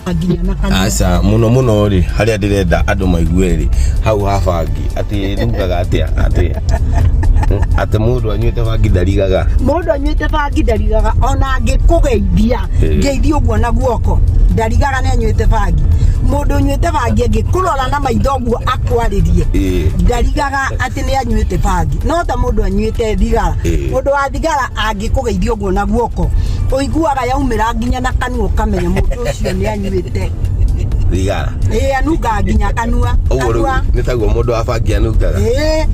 Nginya na kanua. Aca, mũno mũno rĩ, harĩa ndĩrenda andũ maigue rĩ, hau ha bangi, atĩ nugaga atĩa, atĩ mũndũ anyuĩte bangi ndarigaga. Mũndũ anyuĩte bangi ndarigaga, ona angĩkũgeithia ngeithi ũguo na guoko, ndarigaga nĩ anyuĩte bangi. Mũndũ ũnyuĩte bangi angĩkũrora na maitho ũguo akwarĩrie, ndarigaga atĩ nĩ anyuĩte bangi. No ta mũndũ anyuĩte thigara, mũndũ wa thigara angĩkũgeithia ũguo na guoko, ũiguaga yaumĩra nginya na kanua, ũkamenya mũndũ ũcio nĩ anyuĩte thigara. Ĩĩ, anungaga nginya kanua. Ũguo rĩu Kanua. nĩ taguo mũndũ wa bangi anungaga. Ĩĩ,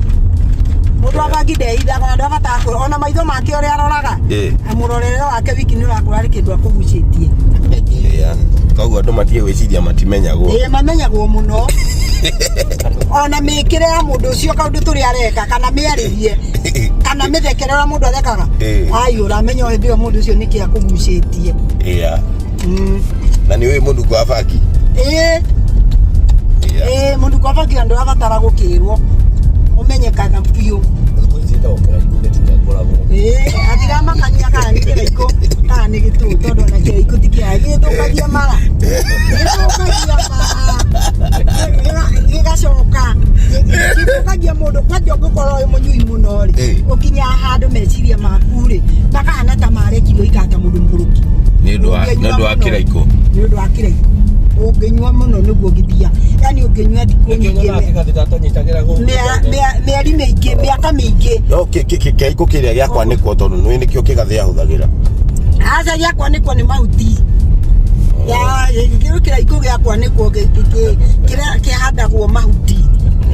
mũndũ wa bangi ndeithaga na ndabatara kwĩrwo, ona maitho make ũrĩa aroraga, mũrorere wake wiki nĩ ũrakora harĩ kĩndũ akũgucĩtie. Yeah. Koguo andũ matige gwĩciria matimenyagwo. Ĩĩ, mamenyagwo mũno, ona mĩkĩre ya mũndũ ũcio, kaũndũ tũrĩa areka, kana mĩarĩrie, kana mĩthekere ũrĩa mũndũ athekaga. Ai, ũramenya hĩndĩ ĩyo mũndũ ũcio nĩkĩ akũgucĩtie. Na nĩ ũĩ mũnungo wa bangi? Ĩĩ. Ĩĩ, mũnungo wa bangi andũ abatara gũkĩrwo, ũmenyekaga biũ. Ĩĩ, atigamakania kana nĩ kĩraikũ kana nĩ gĩtũũ, tondũ ona kĩraikũ ti kĩega, gĩthũkagia mara, gĩthũkagia mara, gĩgacoka gĩthũkagia mũndũ kwanja. Ũngĩkorwo wĩ mũnyui mũno rĩ, ũkinyaga handũ meciria maku rĩ makahana ta marekirwo ikara ta mũndũ mũgũrũki. Nĩ ũndũ wa Ũngĩnyua mũno. Kĩraikũ. Nĩ ũndũ wa kĩraikũ. Ũngĩnyua mũno nĩguo ũngĩthia, yani ũngĩnyua thikũ nyingĩ, mĩeri mĩingĩ, mĩaka mĩingĩ. No kĩraikũ kĩrĩa gĩa kwanĩkwo, tondũ nĩ nĩkĩo kĩgathĩ ahũthagĩra. Aca, gĩa kwanĩkwo nĩ mahuti. Ya kĩu kĩraikũ gĩa kwanĩkwo kĩrĩa kĩhandagwo mahuti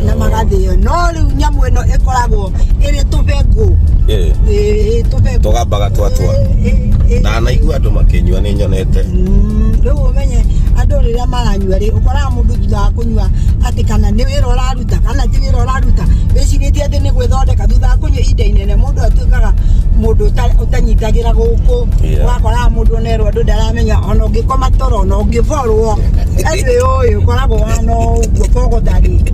na magathĩo, no rĩu nyamũ ĩno ĩkoragwo ĩrĩ tũbengũ. Ĩĩ, tũbengũ. Tũgambaga twatua. Ĩĩ. Ndanaigua andũ makĩnyua, nĩ nyonete. Rĩu ũmenye andũ rĩrĩa maranyua rĩ, ũkoraga mũndũ thutha wa kũnyua, atĩ kana nĩ wĩra ũraruta kana ti wĩra ũraruta, wĩcirĩtie atĩ nĩ gwĩthondeka, thutha wa kũnyua ihinda inene mũndũ atuĩkaga mũndũ ũtanyitagĩra gũkũ. Ũgakoraga mũndũ onerwo andũ ndaramenya, ona ũngĩkoma toro, ona ũngĩborwo anyway, ũyũ ũkoragwo wana ũguo bogotharĩ.